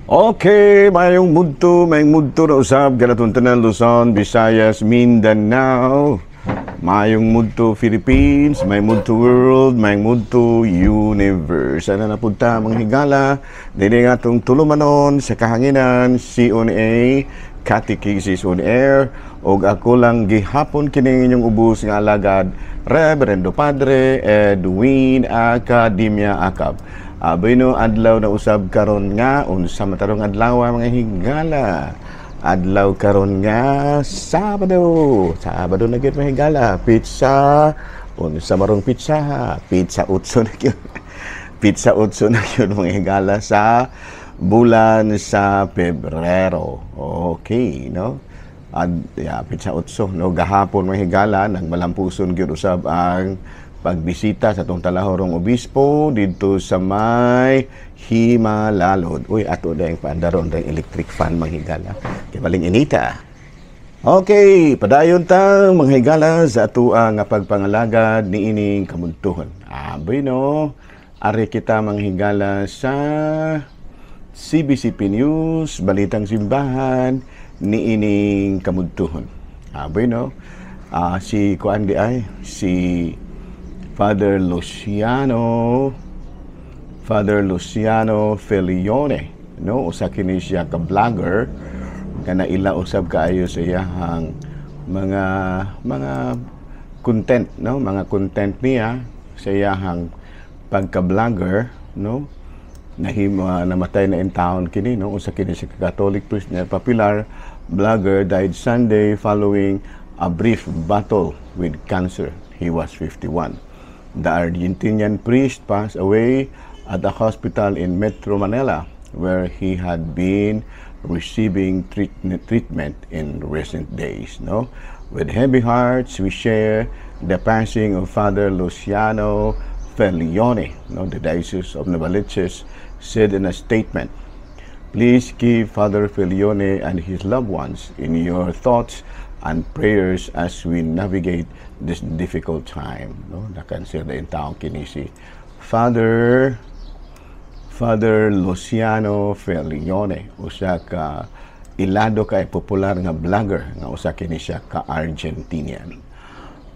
Okay, mayong mudto na usab kanaton tanan, Luzon, Visayas, Mindanao. Mayong mudto Philippines, mayong mudto world, mayong mudto universe. Ana na punta, mga higala, dili nga atong tulumanon sa kahanginan, CONA, Catechesis on Air, og ako lang gihapon kini inyong ubos nga alagad, Reverendo Padre Edwin Academia Acab. Bueno, adlaw na usab karon nga unsa matarong adlaw, mga higala? Adlaw karon nga Sabado. Sabado na gyud, mga higala. Petsa unsa marong petsa? Petsa 8 na gyud. Petsa 8 na gyud, mga higala, sa bulan sa Pebrero. Okay, no? Yeah, petsa 8, no? Gahapon, mga higala, nagmalampuson gyud usab ang pagbisita sa atong talahorong obispo didto sa may Himalalod. Uy, ato na yung paandaron yung electric fan, mga higala. Kay baling inita. Okay, padayon ta, mga higala, sa ato nga pagpangalagad niining kamuntuhon. Bueno, ari kita, mga higala, sa CBCP News, Balitang Simbahan niining kamuntuhon. Bueno, si kuan di ay si Father Luciano Felione, no? Usa kini siya ka vlogger nga naila usab kaayo sa iyahang mga content, no? Mga content niya sa iyahang pagka-vlogger, no? Nahimo namatay na in town kini, no? Usa kini siya ka Catholic priest na popular vlogger died Sunday following a brief battle with cancer. He was 51. The Argentinian priest passed away at a hospital in Metro Manila where he had been receiving treatment in recent days. No? "With heavy hearts, we share the passing of Father Luciano Felione," no, the Diocese of Novaliches said in a statement. "Please keep Father Felione and his loved ones in your thoughts and prayers as we navigate this difficult time." No? Na-cancer na taong kini si Father Luciano Felione, usa ka ilado kay popular nga vlogger nga usa kini siya ka Argentinian.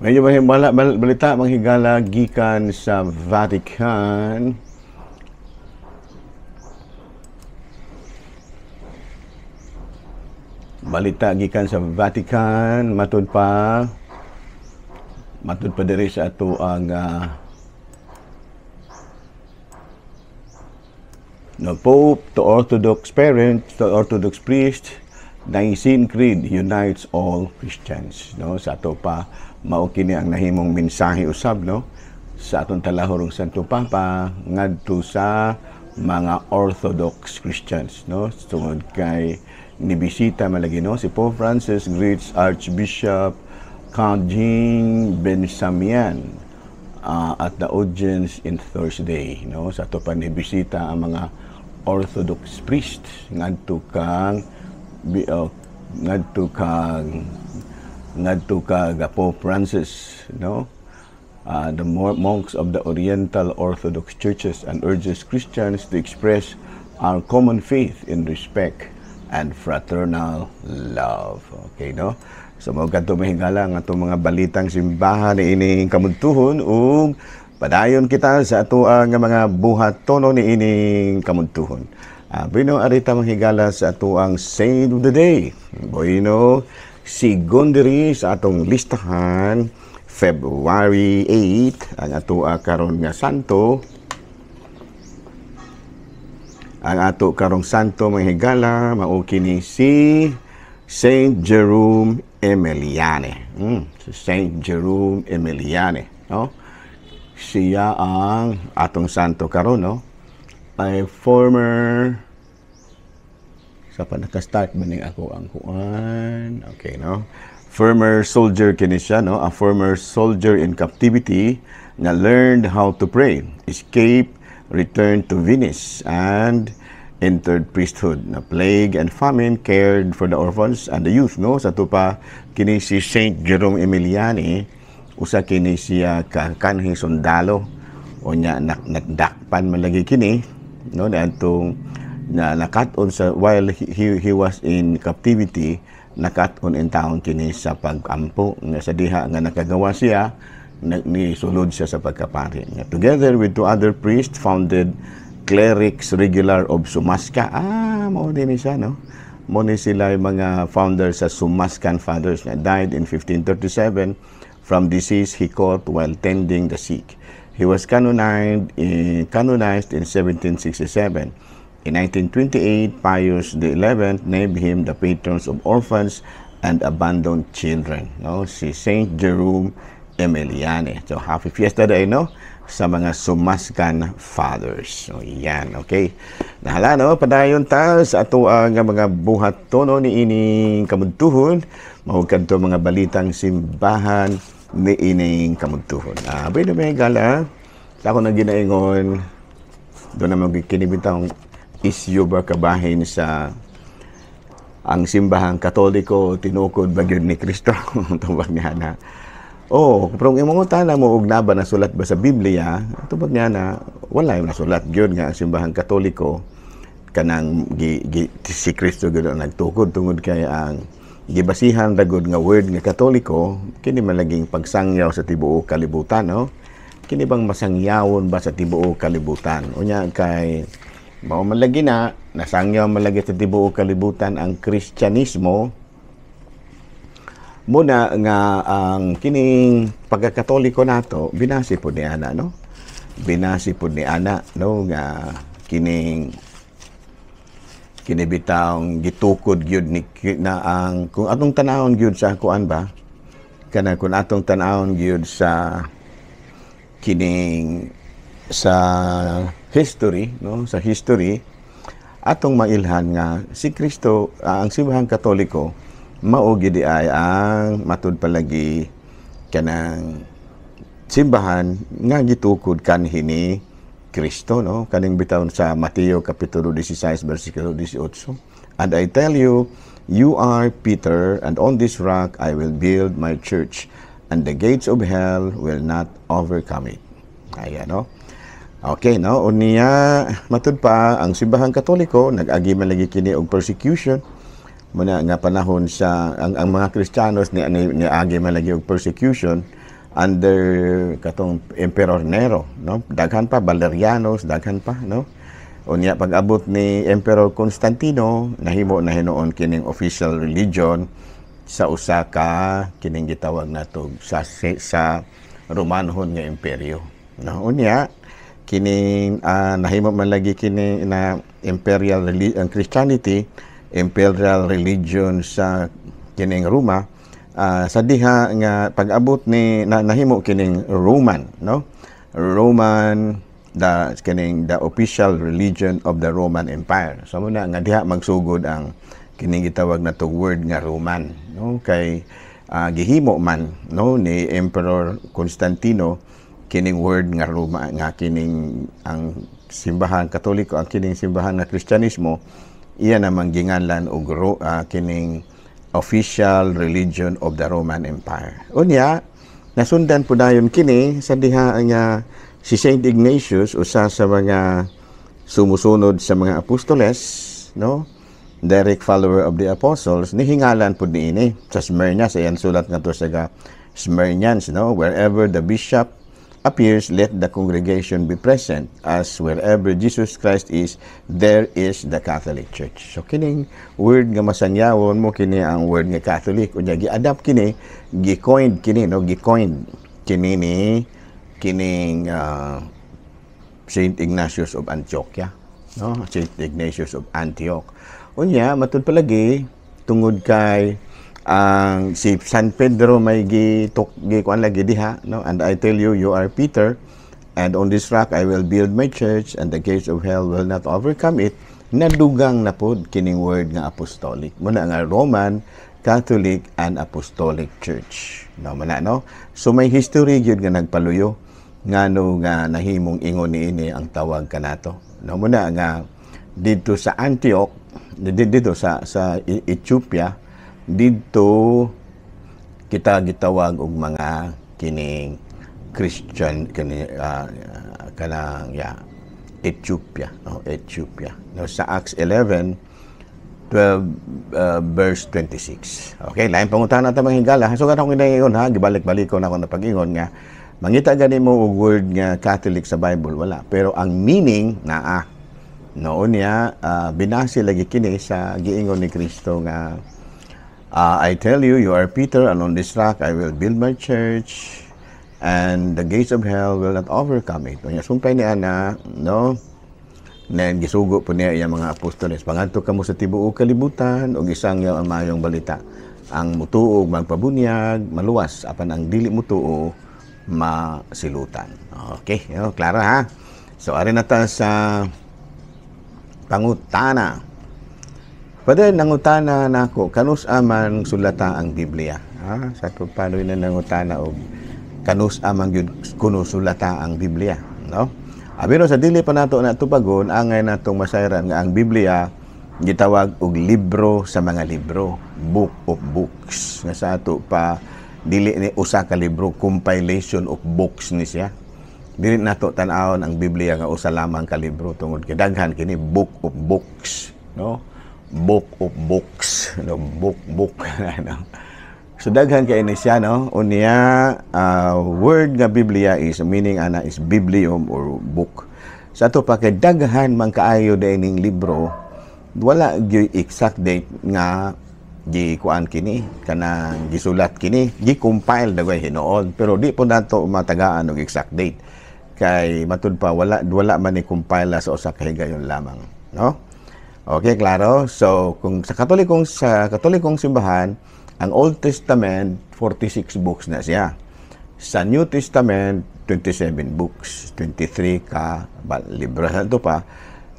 Medyo balita, mga higala, gikan sa Vatican. Balita gikan sa Vatican matud pa diri sa ato ang no, Pope to Orthodox parents, to Orthodox priest, "Nicene Creed unites all Christians," no? Sa ato pa, mao kini ang nahimong mensahe usab, no, sa atong talahorong Santo Papa ngadto sa mga Orthodox Christians, no? Tungod kay nibisita malagi, no, si Pope Francis greets Archbishop Jean Bensamian at the audience in Thursday, no? Sa ato pa, nibisita ang mga Orthodox priest ngadto kang Pope Francis, no? The monks of the Oriental Orthodox Churches and urges Christians to express our common faith in respect and fraternal love. Okay, no? So mao kadto, mahigala, ang atong mga balitang simbahan niining kamuntuhon ug padayon kita sa ato ang mga buhatono niining kamuntuhon. Bueno, arita, mga higala, sa ato ang Saint of the Day. Bueno, sigon diri sa atong listahan, February 8, ang ato karon nga santo. Ang ato karong santo, mga higala, mao kini si Saint Jerome Emiliane. Si Saint Jerome Emiliane, no? Siya ang atong santo karon, no? Ay former sa pa naka-start man ning ako ang kuan. Okay, no? Former soldier kini siya, no? A former soldier in captivity na learned how to pray, escape, returned to Venice and entered priesthood. Na plague and famine, cared for the orphans and the youth, no? Sa ato pa, kini si Saint Jerome Emiliani, usa kini siya ka kanhing sundalo. O nya, nakdakpan man lagi kini, no? Naadtong Na nakat-on sa while he was in captivity, nakat-on in taon kini sa pag-ampo nga sa diha nga nakagawa siya, ni sulod siya sa pagkapari. Nga together with two other priests founded Clerics Regular of Somasca. Ah, mao din ni siya, no? Mao ni sila yung mga founder sa Somascan Fathers nga died in 1537 from disease he caught while tending the sick. He was canonized in 1767. In 1928, Pius XI named him the patrons of orphans and abandoned children. No? Si Saint Jerome Emiliani. So, happy fiesta day, no? Sa mga Somascan Fathers. So, yan, okay. Nahala, no? Padayon ta sa ato ang mga buhat tono ni ining kamudtuhon. Mao kadto mga balitang simbahan ni ining kamudtuhon. Ah, by the way, gala, sa ako na ginaingon, doon naman kinibitang isyu ba kabahin sa ang Simbahang Katoliko tinukod ba gyud ni Kristo, tubag niya na. Oh, pero kung imong tana mo og naba nasulat ba sa Biblia, tubag niya na wala yung nasulat gyud nga ang Simbahang Katoliko kanang gi, si Kristo gyud ang nagtukod, tungod kay ang gibasihan ragod nga word nga Katoliko kini malaging pagsangyaw sa tibuok kalibutan, no? Kini bang masangyawon ba sa tibuok kalibutan? Unya kay mao man lagi na nasangyaw man lagi sa tibuok kalibutan ang Kristyanismo, muna nga ang kining pagkakatoliko nato binasi pod ni ana, no? Binasi pod ni ana, no, nga kining kini bitawng gitukod gyud ni na ang kung atong tanawon gyud sa kuan ba, kana kung atong tanawon gyud sa kining sa history, no, sa history atong mailhan nga si Kristo, ang Simbahang Katoliko mao gid ay ang matud palagi kanang simbahan nga gitukod kanhi ni Kristo, no? Kaning bitaw sa Mateo kapitulo 16 bersikulo 18, "And I tell you, you are Peter, and on this rock I will build my church, and the gates of hell will not overcome it." Ayan, no? Okay, no? Unya, matud pa, ang Simbahang Katoliko, nag-agi man lagi kini og persecution. Muna nga panahon sa ang mga Kristiyanos ni agi man lagi og persecution under katong Emperor Nero, no? Daghan pa, Valerianos, daghan pa, no? Unya pag-abot ni Emperor Constantino, nahimo na hinuon kining official religion sa usa ka kining gitawag nato sa Romanhon nga imperyo. No, unya kining nahimo man lagi kini na imperial ang Christianity imperial religion sa kining Roma, sa diha nga pag-abot ni na, nahimo kining Roman, no, Roman, the kining the official religion of the Roman Empire. So muna nga diha magsugod ang kining gitawag na to word nga Roman, no, kay gihimo man, no, ni Emperor Constantino kining word nga Roma nga kining ang Simbahan Katoliko, ang kining simbahan nga Kristyanismo, iya namang ginganlan og kining official religion of the Roman Empire. Unya nasundan po dayon kini sa diha nga si Saint Ignatius, usa sa mga sumusunod sa mga apostoles, no, direct follower of the apostles, nihingalan pud niini sa Smyrna, sa iyang sulat ngadto sa Smyrnians, no, "Wherever the bishop appears, let the congregation be present, as wherever Jesus Christ is, there is the Catholic Church." So kining word nga masangyawon mo kini ang word nga Catholic. Unya gi-adapt kini, gi-coined kini, no, gi-coined kini ni kining Saint Ignatius of Antioquia, no? Saint Ignatius of Antioch. Unya matud palagi tungod kay ang si San Pedro may gitok gi kuan lagi diha, no, "And I tell you, you are Peter, and on this rock I will build my church, and the gates of hell will not overcome it." Nadugang na pod kining word nga apostolic, muna nga Roman Catholic and Apostolic Church, no? Mana, no? So may history gyud nga nagpaluyo ngano nga nahimong ingon niini ang tawag kanato, no? Muna nga didto sa Antioch, didto sa Ethiopia, didto kita gitawag og mga kining Christian kini kanang, yeah. Ethiopia, no? Ethiopia, no? Sa Acts 11 12 verse 26. Okay, lain pangutana ta, mga higala. So kanang ginaingon ha, gibalik-balik ko na ako na pag-ingon nga mangita gani mo og word nga Catholic sa Bible, wala. Pero ang meaning naa. Noon niya binase lagi kini sa giingon ni Kristo nga "I tell you, you are Peter, and on this rock I will build my church, and the gates of hell will not overcome it." Unya sumpay ni ana, no? Na gisugo po niya iyang mga apostoles, "Pangadto kamo sa tibuok kalibutan ug isangyaw ang maayong balita. Ang mutuo magpabunyag, maluwas, apan ang dili mutuo masilutan." Okay, yo, klaro ha. So ari na ta sa pangutana. Father, nangutana nako, kanus aman sulata ang Biblia? Ha? Sa paano na nangutana og kanus aman gyud kuno sulata ang Biblia, no? Abino sa dili pa nato na tubagon, angay natong masayran nga ang Biblia gitawag og libro sa mga libro, book of books. Nga sa ato pa dili ni usa ka libro, compilation of books ni siya. Dili nato tan-awon ang Biblia nga usa lamang ka libro tungod kay daghan kini, book of books, no? Book of books, no? Book book, no? So daghan kay ni siya, no? Unya word nga Biblia is meaning ana is biblium or book. Sa ato pa kay daghan man kaayo ning libro, wala gyud exact date nga gi kuan kini, kanang gisulat kini, gi-compile dagway hinuon, pero di po nato matagaan og exact date kay matud pa wala wala man ni compile sa usa ka higayon lamang, no? Okay, klaro. So kung sa Katolikong simbahan, ang Old Testament 46 books na siya. Sa New Testament 27 books, 23 ka ba, libro. Ato pa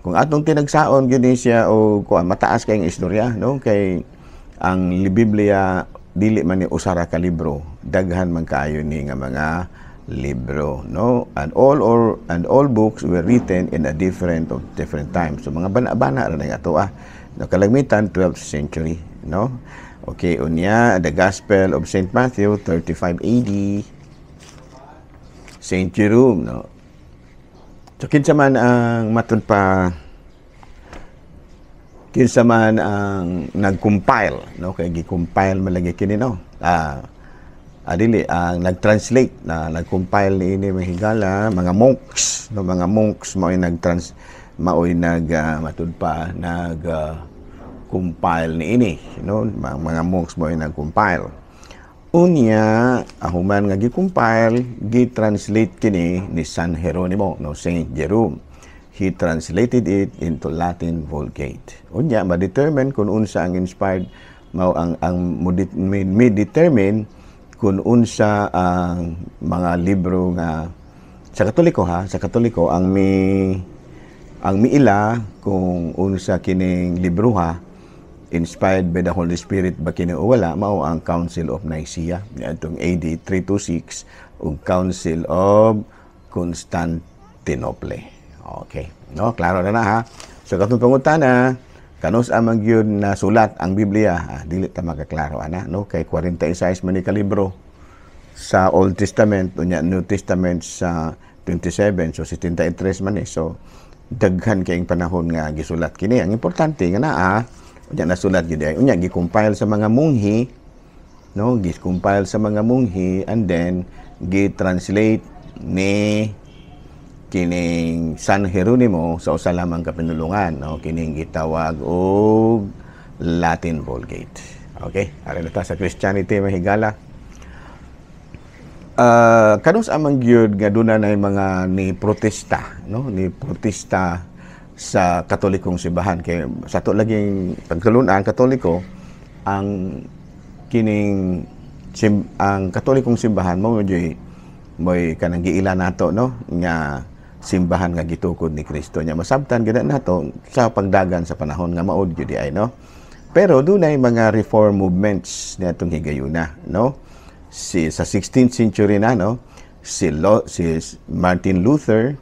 kung atong tinagsaon gyud ni siya o kuan, mataas kay istorya, no? Kay ang Biblia dili man ni usa ra ka libro, daghan man kaayo ni nga mga libro, no? And all books were written in a different of different times. So mga bana-bana ra na ato ah, no? Kalamitan 12th century, no? Okay, unya the Gospel of St. Matthew 35 AD, St. Jerome, no? So kinsa man ang matud pa, kinsa man ang nag-compile, no? Kay gi-compile man lagi kini, no? Dili ang nag-translate na nag-compile niini, mga higala, mga monks, no? Mga monks mao'y nag-trans mao'y nag matud pa nag compile niini, no? Mga monks mao'y nag-compile. Unya ahuman nga gi-compile, gi-translate kini ni San Jeronimo, no? Saint Jerome, he translated it into Latin Vulgate. Unya ma-determine kung unsa ang inspired, mao ang mi determine kung unsa ang mga libro nga sa Katoliko ha, sa Katoliko ang miila kung unsa kining libro ha, inspired by the Holy Spirit ba kini o wala, mao ang Council of Nicaea niadtong AD 326 ug Council of Constantinople. Okay. No, klaro na na ha. So katong pangutana, kanus amang gyud na sulat ang Biblia, ah, dili ta makaklaro ana, no? Kay 46 man ni ka libro sa Old Testament, unya New Testament sa 27, so 73 man eh. So daghan kayong panahon nga gisulat kini. Ang importante nga naa, unya nasulat gyud ay unya gi-compile sa mga munghi, no? Gi-compile sa mga munghi and then gi-translate ni kining San Jeronimo sa usa lamang ka pinulungan, no? Kining gitawag og Latin Vulgate. Okay, ari na ta sa Christianity, mga higala. Kanus amang gyud nga duna nay mga ni protesta, no? Ni protesta sa Katolikong simbahan, kay sa ato laging pagtulun-an Katoliko, ang kining ang Katolikong simbahan mo mo'y mo'y kanang giila nato, no? Nga simbahan nga gitukod ni Kristo nya masabtan gyud nato sa pagdagan sa panahon nga maod gyud ay, no? Pero dunay mga reform movements niadtong higayuna, no? Si sa 16th century na, no? Si Martin Luther,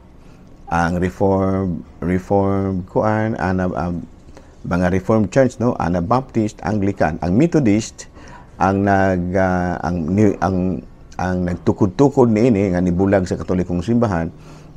ang reform reform kuan ana, mga Reformed Church, no? Anabaptist, Anglican, ang Methodist, ang nag ang, ang ang nagtukod-tukod niini nga nibulag sa Katolikong simbahan.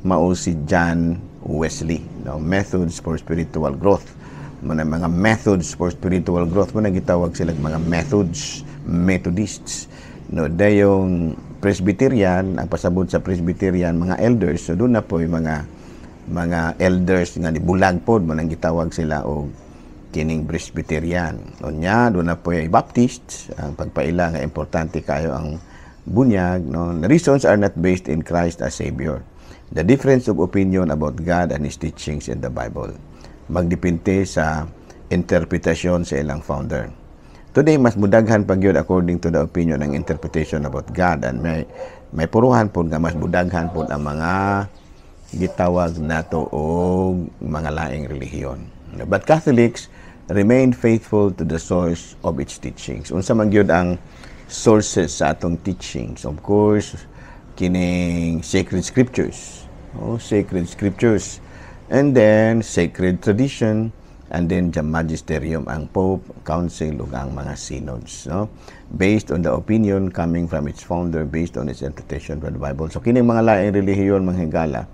mao si John Wesley, no? Methods for spiritual growth. Mga methods for spiritual growth mo na gitawag sila mga methods, Methodists, no? Dayong Presbyterian, ang pasabot sa Presbyterian, mga elders. So doon na po yung mga elders nga nibulag pod mo nang gitawag sila og kining Presbyterian. Unya doon na po yung Baptist, ang pagpaila nga importante kayo ang bunyag, no? The reasons are not based in Christ as Savior. The difference of opinion about God and His teachings in the Bible. Magdepende sa interpretasyon sa ilang founder. Today, mas mudaghan pa gyud according to the opinion ng interpretation about God, and may puruhan pod nga mas mudaghan pod ang mga gitawag nato og mga laing relihiyon. But Catholics remain faithful to the source of its teachings. Unsa man gyud ang sources sa atong teachings? Of course, kining sacred scriptures. Oh, sacred scriptures. And then sacred tradition, and then the magisterium, ang Pope, Council ug ang mga synods, no? Based on the opinion coming from its founder, based on its interpretation from the Bible. So kining mga laing relihiyon, mga higala,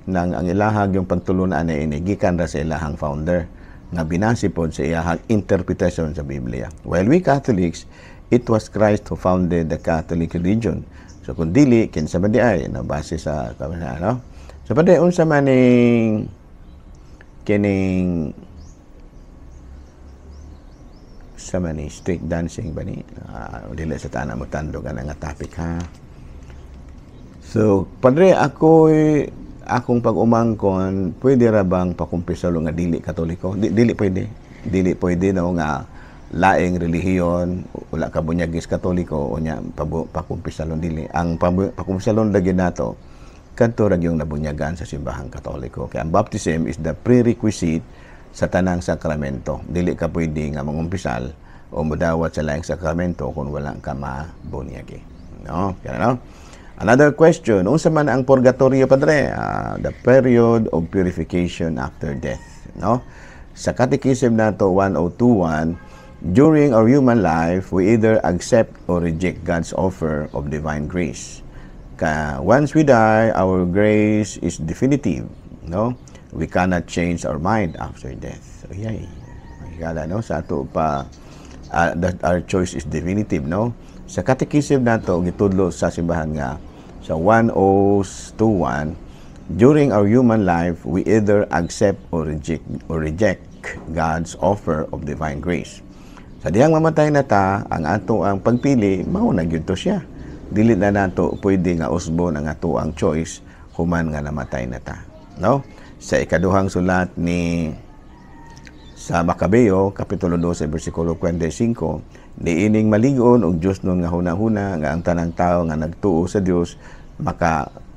nang ang ilahag yung pagtulunan na ini gikan ra sa ilahang founder nga binase pod sa iyahang interpretasyon sa Biblia. While we Catholics, it was Christ who founded the Catholic religion. So kung dili, kinsa man di ay, no, base sa ano? So pwede unsa man ning kining sa man ni street dancing ba ni? Dili sa tanan mo tandog ang nga topic, ha. So, Padre, ako'y akong pag-umangkon, pwede ra bang pakumpisalo nga dili Katoliko? Dili pwede. Dili pwede, no, nga laing relihiyon, wala ka bunyagis Katoliko, unya pakumpisalon, dili. Ang pakumpisalon lagi nato kadto ra yung nabunyagan sa simbahang Katoliko. Kaya ang baptism is the prerequisite sa tanang sakramento. Dili ka pwede nga mangumpisal o modawat sa laing sakramento kung wala ka mabunyagi. No? Kaya no? Another question, unsa man ang purgatorio, Padre? The period of purification after death, no? Sa Catechism nato 1021, during our human life, we either accept or reject God's offer of divine grace. Ka once we die, our grace is definitive, no? We cannot change our mind after death. So, yay. Mahigala, no? Sa ato pa, that our choice is definitive, no? Sa Catechism nato, gitudlo sa simbahan nga sa 1021, during our human life, we either accept or reject God's offer of divine grace. Sa dihang mamatay na ta, ang ato ang pagpili, mao na gyud to siya. Dili na nato pwede nga usbon ang ato ang choice human nga namatay na ta. No? Sa ikaduhang sulat ni sa Makabeo, Kapitulo 12, versikulo 45, niining maligon og Dios nun nga hunahuna nga ang tanang tao nga nagtuo sa Dios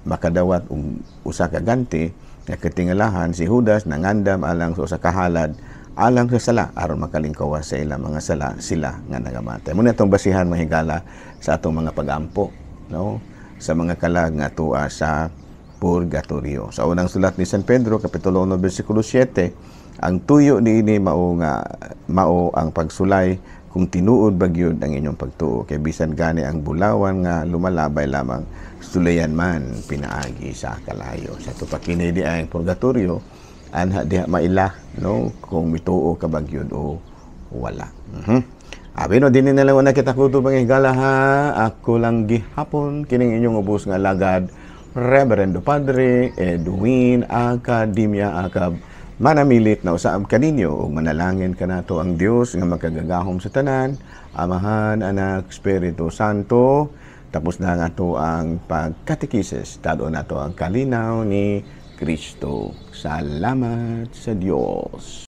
makadawat og usa ka ganti nga katingalahan, si Judas nangandam alang sa usa ka halad alang sa sala aron makalingkawas sa ilang mga sala sila nga nagamatay. Muna itong basihan, mahigala, sa atong mga pagampo, no, sa mga kalag nga tua sa purgatorio. Sa unang sulat ni San Pedro, kapitulo 1 bersikulo 7, ang tuyo niini mao nga mao ang pagsulay kung tinuod ba gyud ang inyong pagtuo, kay bisan gani ang bulawan nga lumalabay lamang sulayan man pinaagi sa kalayo. Sa ato pa kini di ang purgatorio, anha diha maila, no, kung mituo ka ba gyud o wala. Abi no, dinhi na lang una kita kutob, mga higala, ha. Ako lang gihapon kining inyong ubos nga alagad, Reverendo Padre Edwin Academia Acab. Manamilit na usaab kaninyo ug manalangin kanato ang Dios nga makagagahom sa tanan, Amahan, Anak, Espiritu Santo. Tapos na nga to ang pagkatekisis. Tado na to ang kalinaw ni Kristo. Salamat sa Dios.